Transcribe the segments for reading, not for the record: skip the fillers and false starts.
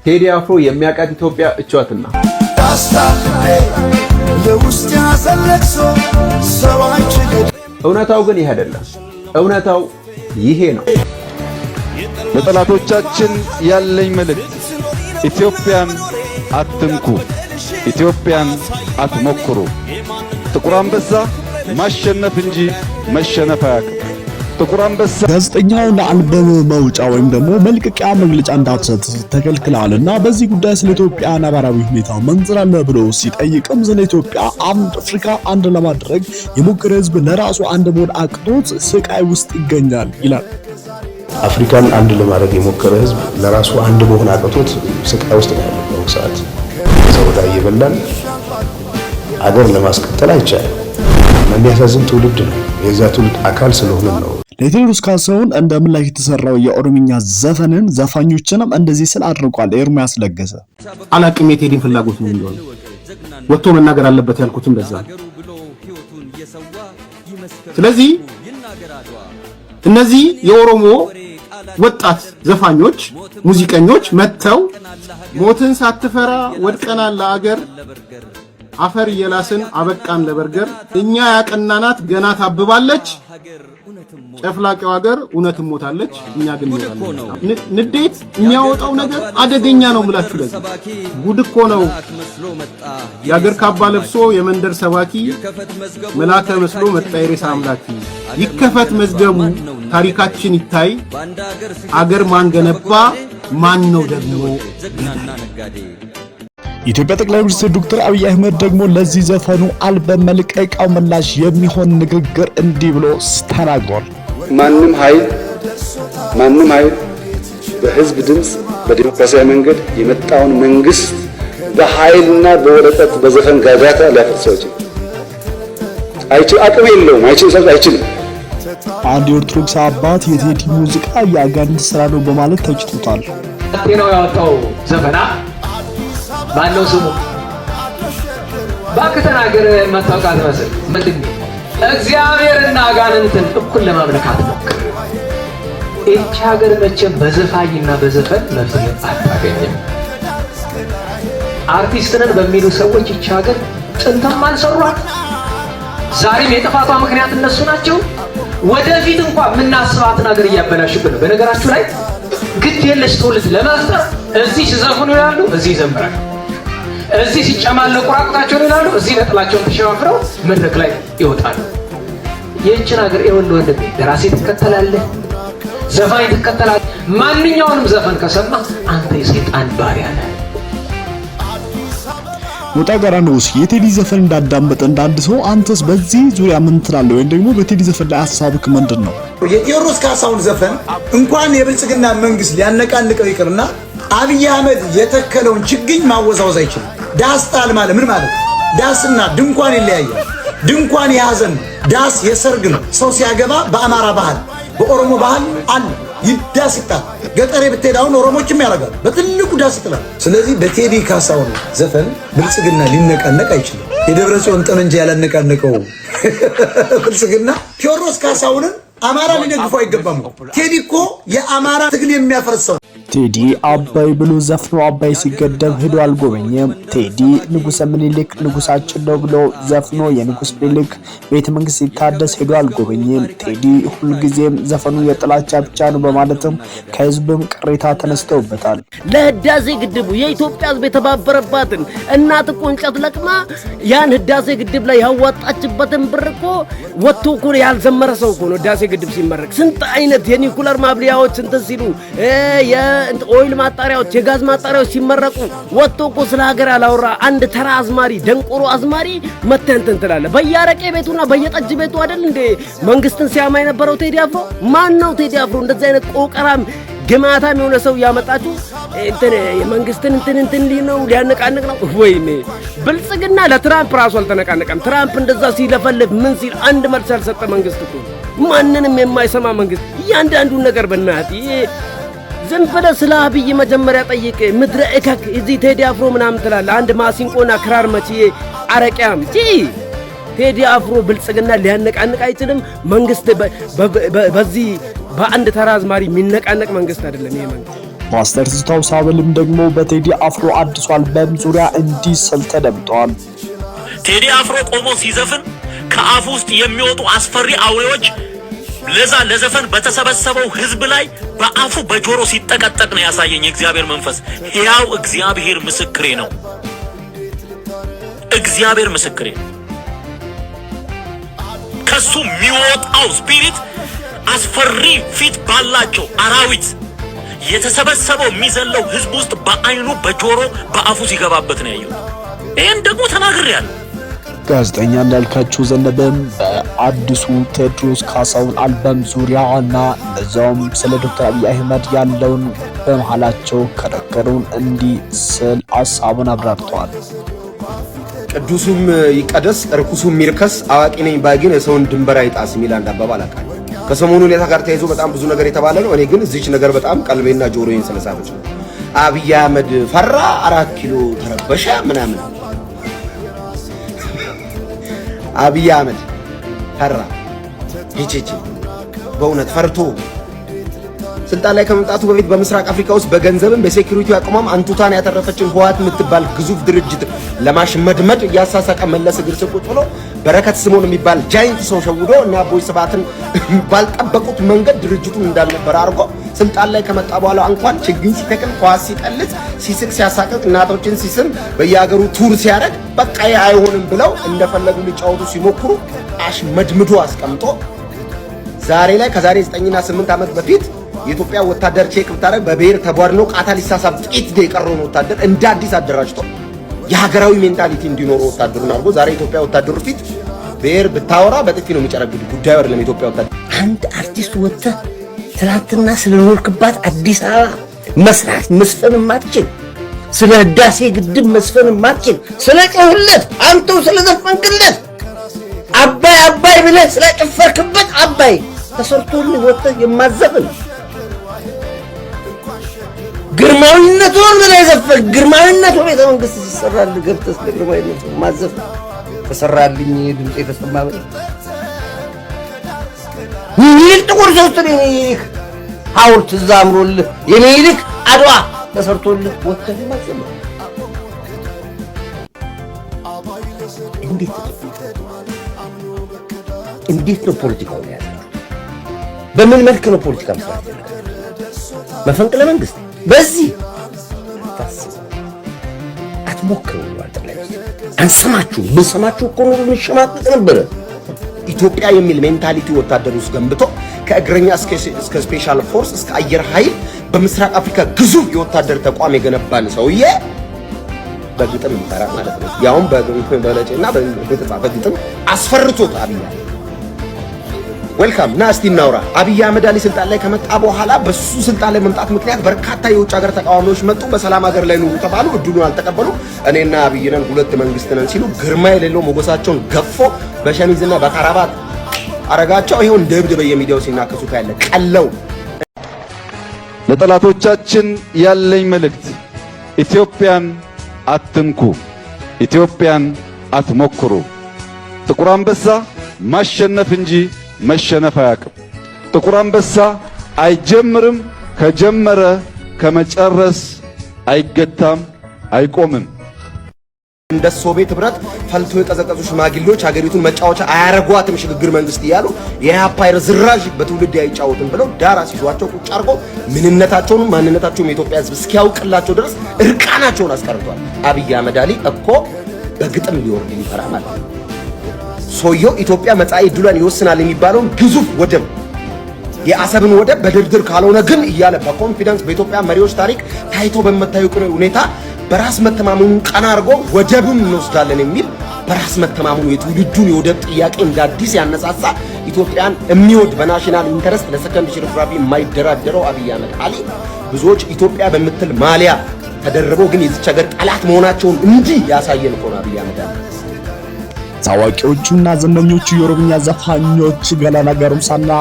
ቴዲ አፍሮ የሚያውቃት ኢትዮጵያ እቿትና የውስጥ ያዘለቅሶ ሰው አይችልም። እውነታው ግን ይህ አይደለም። እውነታው ይሄ ነው። ለጠላቶቻችን ያለኝ መልእክት ኢትዮጵያን አትንኩ፣ ኢትዮጵያን አትሞክሩ። ጥቁር አንበሳ ማሸነፍ እንጂ መሸነፍ አያውቅም። ጥቁር አንበሳ ጋዜጠኛው ለአልበም መውጫ ወይም ደግሞ መልቀቂያ መግለጫ እንዳትሰጥ ተከልክለሃል እና በዚህ ጉዳይ ስለ ኢትዮጵያ ነባራዊ ሁኔታ ምን ትላለህ ብሎ ሲጠይቅም፣ ስለ ኢትዮጵያ አንድ አፍሪካ አንድ ለማድረግ የሞከረ ህዝብ ለራሱ አንድ መሆን አቅቶት ስቃይ ውስጥ ይገኛል ይላል። አፍሪካን አንድ ለማድረግ የሞከረ ህዝብ ለራሱ አንድ መሆን አቅቶት ስቃይ ውስጥ ነው ያለው። በአሁኑ ሰዓት ሰው ዕዳ እየበላን አገር ለማስቀጠል አይቻልም። የሚያሳዝን ትውልድ ነው። የዛ ትውልድ አካል ስለሆነ ነው። ለቴዎድሮስ ካሳሁን እንደ ምላሽ የተሰራው የኦሮምኛ ዘፈንን ዘፋኞችንም እንደዚህ ስል አድርጓል። ኤርሚያስ ለገሰ። አላቅም የቴዲን ፍላጎት ምን እንደሆነ፣ ወጥቶ መናገር አለበት ያልኩትም በዛ ነው። ስለዚህ እነዚህ የኦሮሞ ወጣት ዘፋኞች፣ ሙዚቀኞች መጥተው ሞትን ሳትፈራ ወድቀናል ለአገር፣ አፈር እየላስን አበቃን ለበርገር፣ እኛ ያቀናናት ገና ታብባለች፣ ጨፍላቂው ሀገር እውነትም ሞታለች፣ እኛ ግን እንኖራለን። ንዴት የሚያወጣው ነገር አደገኛ ነው የምላችሁ ለዚህ ጉድ እኮ ነው። የአገር ካባ ለብሶ የመንደር ሰባኪ፣ መላከ መስሎ መጣ የሬሳ አምላኪ። ይከፈት መዝገቡ ታሪካችን ይታይ፣ አገር ማን ገነባ፣ ማን ነው ደግሞ ገዳይ? የኢትዮጵያ ጠቅላይ ሚኒስትር ዶክተር አብይ አህመድ ደግሞ ለዚህ ዘፈኑ አልበም መልቀቂያው ምላሽ የሚሆን ንግግር እንዲህ ብሎ ተናግሯል። ማንም ኃይል በህዝብ ድምፅ በዲሞክራሲያዊ መንገድ የመጣውን መንግስት በኃይልና በወረቀት በዘፈን ጋጋታ ሊያፈርሰው አይችልም። አይችል፣ አቅም የለውም። አይችልም፣ አይችልም። አንድ የኦርቶዶክስ አባት የቴዲ ሙዚቃ የአጋንንት ስራ ነው በማለት ተችቶታል። ነው ያወጣው ዘፈና ማነው ስሙ? እባክህ ተናገር። መታወቅ አትመስል። ምንድን እግዚአብሔርና አጋንንትን እኩል ለማምለክ አትሞክር። ይህች ሀገር መቼም በዘፋኝና በዘፈን መፍትሄ አታገኝም። አርቲስት ነን በሚሉ ሰዎች ይህች ሀገር ጥንትም አልሰሯት፣ ዛሬም የጥፋቷ ምክንያት እነሱ ናቸው። ወደፊት እንኳ የምናስባትን ሀገር እያበላሹብን ነው። በነገራችሁ ላይ ግድ የለሽ ትውልድ ለመፍጠር እዚህ ሲዘፍኑ ይላሉ፣ እዚህ ይዘምራሉ። እዚህ ሲጨማለቁ ራቁታቸውን ይላሉ፣ እዚህ ነጥላቸውን ተሸፋፍረው መድረክ ላይ ይወጣሉ። ይህችን ሀገር ይኸውልህ ወንድሜ፣ ደራሲ ትከተላለህ፣ ዘፋኝ ትከተላለህ። ማንኛውንም ዘፈን ከሰማ አንተ የሰይጣን ባሪያ ነህ። ሞጣ ጋራኖስ የቴዲ ዘፈን እንዳዳመጠ እንዳንድ ሰው አንተስ በዚህ ዙሪያ ምን ትላለህ? ወይም ደግሞ በቴዲ ዘፈን ላይ ሀሳብክ ምንድን ነው? የቴዎድሮስ ካሳሁን ዘፈን እንኳን የብልጽግና መንግስት ሊያነቃንቀው ይቅርና አብይ አህመድ የተከለውን ችግኝ ማወዛወዝ አይችልም። ዳስ ጣል ማለት ምን ማለት? ዳስና ድንኳን ይለያያል። ድንኳን የሐዘን ነው። ዳስ የሰርግ ነው። ሰው ሲያገባ በአማራ ባህል፣ በኦሮሞ ባህል አለ፣ ዳስ ይጣል። ገጠሬ ብትሄድ አሁን ኦሮሞችም ያደርጋሉ። በትልቁ ዳስ ይጥላል። ስለዚህ በቴዲ ካሳሁን ዘፈን ብልጽግና ሊነቃነቅ አይችልም። የደብረ ጽዮን ጠመንጃ ያላነቃነቀው ብልጽግና ቴዎድሮስ ካሳሁንን አማራ ሊደግፈው አይገባም። ቴዲ እኮ የአማራ ትግል የሚያፈርሰው ቴዲ አባይ ብሎ ዘፍኖ አባይ ሲገደብ ሄዶ አልጎበኘም። ቴዲ ንጉሰ ምኒልክ ንጉሳችን ነው ብሎ ዘፍኖ የንጉስ ምኒልክ ቤተ መንግስት ሲታደስ ሄዶ አልጎበኘም። ቴዲ ሁልጊዜም ዘፈኑ የጥላቻ ብቻ ነው በማለትም ከህዝብም ቅሬታ ተነስተውበታል። ለህዳሴ ግድቡ የኢትዮጵያ ህዝብ የተባበረባትን፣ እናት እኮ እንጨት ለቅማ ያን ህዳሴ ግድብ ላይ ያዋጣችበትን ብር እኮ ወጥቶ እኮ ያልዘመረ ሰው እኮ ነው። ህዳሴ ግድብ ሲመረቅ ስንት አይነት የኒኩለር ማብላያዎች እንትን ሲሉ፣ የ oil ማጣሪያዎች፣ የጋዝ ማጣሪያዎች ሲመረቁ ወጥቶ እኮ ስለ ሀገር ያላወራ አንድ ተራ አዝማሪ፣ ደንቆሮ አዝማሪ መተህ እንትን ትላለህ። በየአረቄ ቤቱና በየጠጅ ቤቱ አይደል እንዴ መንግስትን ሲያማ የነበረው ቴዲ አፍሮ? ማን ነው ቴዲ አፍሮ? እንደዚህ አይነት ቆቀራም ግማታም የሆነ ሰው እያመጣችሁ እንትን የመንግስትን እንትን እንትን ነው ሊያነቃንቅ ነው። ወይኔ ብልጽግና ለትራምፕ ራሱ አልተነቃነቀም። ትራምፕ እንደዛ ሲለፈልፍ ምን ሲል አንድ መልስ ያልሰጠ መንግስት እኮ፣ ማንንም የማይሰማ መንግስት። እያንዳንዱን ነገር በእናትህ ይሄ ዝም ብለህ ስለ አብይ መጀመሪያ ጠይቅ። ምድረ እከክ እዚህ ቴዲ አፍሮ ምናምን ትላለህ። አንድ ማሲንቆና ክራር መችዬ አረቂያም ጂ ቴዲ አፍሮ ብልጽግና ሊያነቃንቅ አይችልም። መንግስት በዚህ በአንድ ተራ አዝማሪ የሚነቃነቅ መንግስት አይደለም ይሄ መንግስት። ፓስተር ትዝታው ሳበልም ደግሞ በቴዲ አፍሮ አዲሱ አልበም ዙሪያ እንዲህ ስል ተደምጧል። ቴዲ አፍሮ ቆሞ ሲዘፍን ከአፉ ውስጥ የሚወጡ አስፈሪ አውሬዎች ለዛ ለዘፈን በተሰበሰበው ሕዝብ ላይ በአፉ በጆሮ ሲጠቀጠቅ ነው ያሳየኝ የእግዚአብሔር መንፈስ። ሕያው እግዚአብሔር ምስክሬ ነው። እግዚአብሔር ምስክሬ ነው። ከሱ የሚወጣው spirit አስፈሪ ፊት ባላቸው አራዊት የተሰበሰበው የሚዘለው ህዝብ ውስጥ በአይኑ፣ በጆሮ፣ በአፉ ሲገባበት ነው ያየሁት። ይህን ደግሞ ተናግሬያለሁ። ጋዜጠኛ እንዳልካቸው ዘነበም በአዲሱ ቴዎድሮስ ካሳሁን አልበም ዙሪያ እና እንደዚያውም ስለ ዶክተር አብይ አህመድ ያለውን በመሃላቸው ክርክሩን እንዲህ ስል ሀሳቡን አብራርተዋል። ቅዱሱም ይቀደስ እርኩሱም ይርከስ፣ አዋቂ ነኝ ባይ ግን የሰውን ድንበር አይጣስ የሚል አንድ አባባል አውቃለሁ። ከሰሞኑ ሁኔታ ጋር ተያይዞ በጣም ብዙ ነገር የተባለ ነው። እኔ ግን እዚች ነገር በጣም ቀልቤና ጆሮዬን ስለሳበች ነው። አብይ አህመድ ፈራ፣ 4 ኪሎ ተረበሸ ምናምን። አብይ አህመድ ፈራ። ሂቺቺ በእውነት ፈርቶ ስልጣን ላይ ከመምጣቱ በፊት በምስራቅ አፍሪካ ውስጥ በገንዘብም በ security አቅሟም አንቱታን ያተረፈችን ህወሓት የምትባል ግዙፍ ድርጅት ለማሽመድመድ እያሳሳቀ መለስ እግር ስር ቁጭ ብሎ በረከት ስምኦን የሚባል giant ሰው ሸውዶ እና አቦይ ስብሃትን ባልጠበቁት መንገድ ድርጅቱን እንዳልነበረ አድርጎ ስልጣን ላይ ከመጣ በኋላ እንኳን ችግኝ ሲተክል፣ ኳስ ሲጠልዝ፣ ሲስቅ፣ ሲያሳቅቅ፣ እናቶችን ሲስም፣ በየሀገሩ tour ሲያደርግ በቃ ይሄ አይሆንም ብለው እንደፈለጉ ሊጫወቱ ሲሞክሩ አሽመድምዶ አስቀምጦ ዛሬ ላይ ከዛሬ 9ና 8 ዓመት በፊት የኢትዮጵያ ወታደር check ብታደርግ በብሔር ተቧድኖ ቃታ ሊሳሳብ ጥቂት የቀረውን ወታደር እንደ አዲስ አደራጅቶ የሀገራዊ mentality እንዲኖረው ወታደሩን አድርጎ ዛሬ ኢትዮጵያ ወታደሩ ፊት ብሔር ብታወራ በጥፊ ነው የሚጨረግድ። ጉዳዩ አይደለም የኢትዮጵያ ወታደር። አንድ አርቲስት ወጥተህ ትናንትና ስለኖርክባት አዲስ አበባ መስራት መስፈን የማትችል፣ ስለ ህዳሴ ግድብ መስፈን የማትችል፣ ስለ ጮህለት አንተው ስለዘፈንክለት አባይ አባይ ብለህ ስለጨፈርክበት አባይ ተሰርቶልህ ወጥተህ የማዘፍን፣ ግርማዊነቱን ብለህ የዘፈንክ፣ ግርማዊነቱ ቤተ መንግስት ሲሰራልህ ገብተህ ስለ ግርማዊነቱ ማዘፍን፣ ተሰራልኝ ድምፅ የተሰማ ብለህ፣ ሚኒሊክ ጥቁር ሶስት የሚኒሊክ ሐውልት እዛ አምሮልህ የሚኒሊክ አድዋ ተሰርቶልህ ወጥተህ ማዘመር እንዴት እንዴት ነው ፖለቲካውን የያዛችሁት? በምን መልክ ነው ፖለቲካ መስራት ያለባችሁ? መፈንቅለ መንግስት በዚህ አታስቡ፣ አትሞክሩ ብሏል ጠቅላይ ሚኒስትር። አንሰማችሁ፣ ብንሰማችሁ እኮ ኖሮ እንሸማቀቅ ነበረ። ኢትዮጵያ የሚል mentality ወታደር ውስጥ ገንብቶ ከእግረኛ እስከ special force እስከ አየር ኃይል በምስራቅ አፍሪካ ግዙፍ የወታደር ተቋም የገነባን ሰውዬ በግጥም ይፈራ ማለት ነው። ያውም በለጬና በተጻፈ ግጥም አስፈርቶት አብይ welcome ና እስቲ እናውራ። አብይ አህመድ አሊ ስልጣን ላይ ከመጣ በኋላ በሱ ስልጣን ላይ መምጣት ምክንያት በርካታ የውጭ ሀገር ተቃዋሚዎች መጡ። በሰላም ሀገር ላይ ኑሩ ተባሉ። እድሉን አልተቀበሉ። እኔና አብይ ነን ሁለት መንግስት ነን ሲሉ ግርማ የሌለው ሞገሳቸውን ገፎ በሸሚዝና በካራባት አረጋቸው። ይኸው እንደ እብድ በየሚዲያው ሲናከሱ ታያለ። ቀለው። ለጠላቶቻችን ያለኝ መልእክት ኢትዮጵያን አትንኩ፣ ኢትዮጵያን አትሞክሩ። ጥቁር አንበሳ ማሸነፍ እንጂ መሸነፍ አያውቅም። ጥቁር አንበሳ አይጀምርም፣ ከጀመረ ከመጨረስ አይገታም፣ አይቆምም። እንደ ሶቪየት ህብረት ፈልቶ የቀዘቀዙ ሽማግሌዎች ሀገሪቱን መጫወቻ አያረጓትም ሽግግር መንግስት እያሉ የኢህአፓ ርዝራዥ በትውልድ አይጫወትም ብለው ዳር አስይዟቸው ቁጭ አድርጎ ምንነታቸውን ማንነታቸውን የኢትዮጵያ ህዝብ እስኪያውቅላቸው ድረስ እርቃናቸውን አስቀርቷል። አብይ አህመድ አሊ እኮ በግጥም ሊወርድ ሊፈራ ማለት ነው። ሰውየው ኢትዮጵያ መጻኢ ዕድሏን ይወስናል የሚባለውን ግዙፍ ወደብ የአሰብን ወደብ በድርድር ካልሆነ ግን እያለ በ confidence በኢትዮጵያ መሪዎች ታሪክ ታይቶ በማይታወቅ ሁኔታ በራስ መተማመኑን ቀና አድርጎ ወደብን እንወስዳለን የሚል በራስ መተማመኑ የትውልዱን የወደብ ጥያቄ እንደ አዲስ ያነሳሳ፣ ኢትዮጵያን የሚወድ፣ በ national interest ለሰከንድ ሽርፍራፊ የማይደራደረው አብይ አህመድ አሊ ብዙዎች ኢትዮጵያ በምትል ማሊያ ተደርበው ግን የዚች ሀገር ጠላት መሆናቸውን እንዲህ ያሳየን እኮ ነው አብይ አህመድ አሊ። ታዋቂዎቹና ዝነኞቹ የኦሮምኛ ዘፋኞች ገላና ገሮምሳና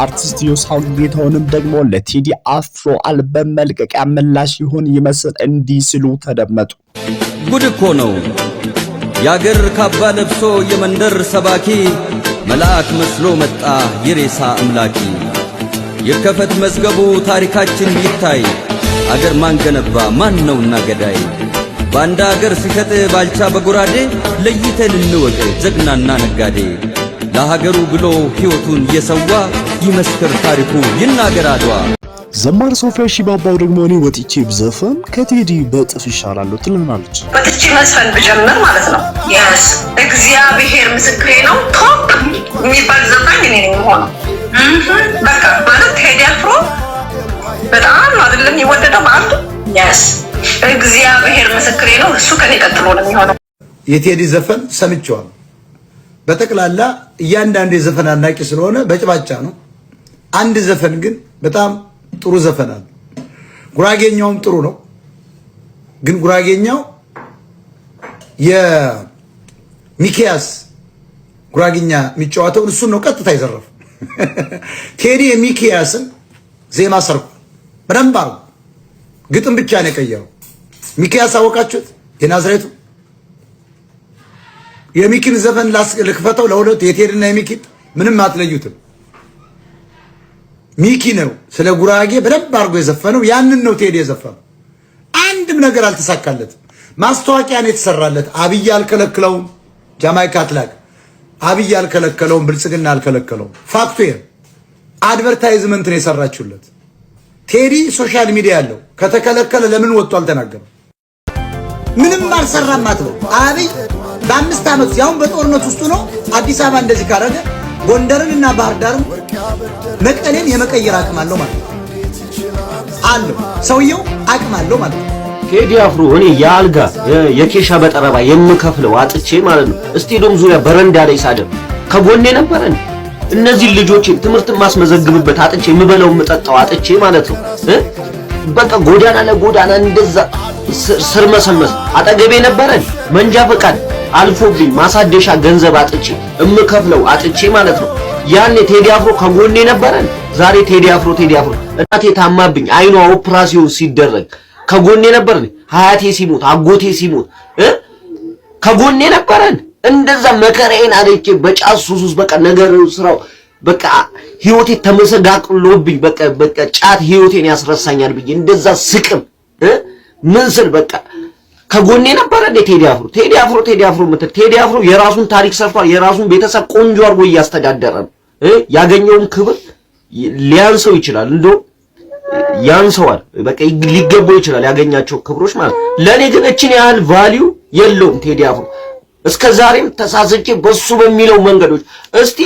አርቲስት ዮሳን ጌታሁንም ደግሞ ለቴዲ አፍሮ አልበም መልቀቂያ ምላሽ ይሆን ይመስል እንዲህ ሲሉ ተደመጡ። ጉድ እኮ ነው። የአገር ካባ ለብሶ የመንደር ሰባኪ መልአክ መስሎ መጣ የሬሳ አምላኪ። ይከፈት መዝገቡ ታሪካችን ይታይ። አገር ማን ገነባ? ማን ነውና ገዳይ? ባንዳ አገር ሲሸጥ ባልቻ በጎራዴ፣ ለይተን እንወቅ ጀግናና ነጋዴ። ለሀገሩ ብሎ ሕይወቱን የሰዋ ይመስክር ታሪኩ፣ ይናገር አድዋ። ዘማሪ ሶፊያ ሺባባው ደግሞ እኔ ወጥቼ ብዘፍን ከቴዲ በእጥፍ ይሻላለሁ ትለናለች። ወጥቼ መዝፈን ብጀምር ማለት ነው። Yes፣ እግዚአብሔር ምስክሬ ነው። Top የሚባል ዘፋኝ እኔ ነኝ የምሆነው። በቃ ማለት ቴዲ አፍሮ በጣም ነው አይደለም የሚወደደው በአንዱ? Yes፣ እግዚአብሔር ምስክሬ ነው። እሱ ከኔ ቀጥሎ ነው የሚሆነው። የቴዲ ዘፈን ሰምቼዋለሁ። በጠቅላላ እያንዳንዱ የዘፈን አድናቂ ስለሆነ በጭባጫ ነው። አንድ ዘፈን ግን በጣም ጥሩ ዘፈን አለ። ጉራጌኛውም ጥሩ ነው። ግን ጉራጌኛው የሚኪያስ ጉራጌኛ የሚጫወተውን እሱን ነው ቀጥታ የዘረፈው። ቴዲ የሚኪያስን ዜማ ሰርቋል። በደንብ አድርጎ ግጥም ብቻ ነው የቀየረው። ሚኪያስ አወቃችሁት? የናዝሬቱ የሚኪን ዘፈን ልክፈተው ለሁለት፣ የቴዲና የሚኪን ምንም አትለዩትም። ሚኪ ነው ስለ ጉራጌ በደንብ አድርጎ የዘፈነው። ያንን ነው ቴዲ የዘፈነው። አንድም ነገር አልተሳካለትም። ማስታወቂያ ነው የተሰራለት። አብይ አልከለክለውም። ጃማይካ አትላክ። አብይ አልከለከለውም። ብልጽግና አልከለከለውም። Fact ኡ ይሄ advertisement ነው የሰራችሁለት። ቴዲ social media ያለው ከተከለከለ ለምን ወጥቶ አልተናገረም? ምንም አልሰራም አትበል። አብይ በ5 ዓመት ያሁን በጦርነት ውስጥ ነው አዲስ አበባ እንደዚህ ካረገ ጎንደርን እና ባህር ዳርን መቀሌን የመቀየር አቅም አለው ማለት ነው። አለው፣ ሰውየው አቅም አለው ማለት ነው። ቴዲ አፍሮ እኔ የአልጋ የኬሻ በጠረባ የምከፍለው አጥቼ ማለት ነው ስቴዲየም ዙሪያ በረንዳ ላይ ሳደር ከጎኔ ነበረን። እነዚህ ልጆችን ትምህርት ማስመዘግብበት አጥቼ፣ የምበላው የምጠጣው አጥቼ ማለት ነው፣ በቃ ጎዳና ለጎዳና እንደዛ ስር መሰመስ አጠገቤ ነበረን። መንጃ ፈቃድ አልፎብኝ ማሳደሻ ገንዘብ አጥቼ፣ እምከፍለው አጥቼ ማለት ነው። ያኔ ቴዲ አፍሮ ከጎኔ ነበረን። ዛሬ ቴዲ አፍሮ፣ ቴዲ አፍሮ፣ እናቴ ታማብኝ አይኗ ኦፕራሲዮን ሲደረግ ከጎኔ ነበርን። አያቴ ሲሞት፣ አጎቴ ሲሞት ከጎኔ ነበረን። እንደዛ መከራዬን አለቼ በጫት ሱስ ውስጥ በቃ ነገር ስራው በቃ ህይወቴ ተመሰጋቅሎብኝ በቃ ጫት ህይወቴን ያስረሳኛል ብዬ እንደዛ ስቅም ምን ስል በቃ ከጎኔ ነበረ እንዴ ቴዲ አፍሮ? ቴዲ አፍሮ፣ ቴዲ አፍሮ ምትል፣ ቴዲ አፍሮ የራሱን ታሪክ ሰርቷል። የራሱን ቤተሰብ ቆንጆ አድርጎ እያስተዳደረ ነው። ያገኘውን ክብር ሊያንሰው ይችላል፣ እንደው ያንሰዋል፣ በቃ ሊገባው ይችላል ያገኛቸው ክብሮች ማለት ነው። ለእኔ ግን እችን ያህል value የለውም ቴዲ አፍሮ። እስከ ዛሬም ተሳስቼ በሱ በሚለው መንገዶች እስቲ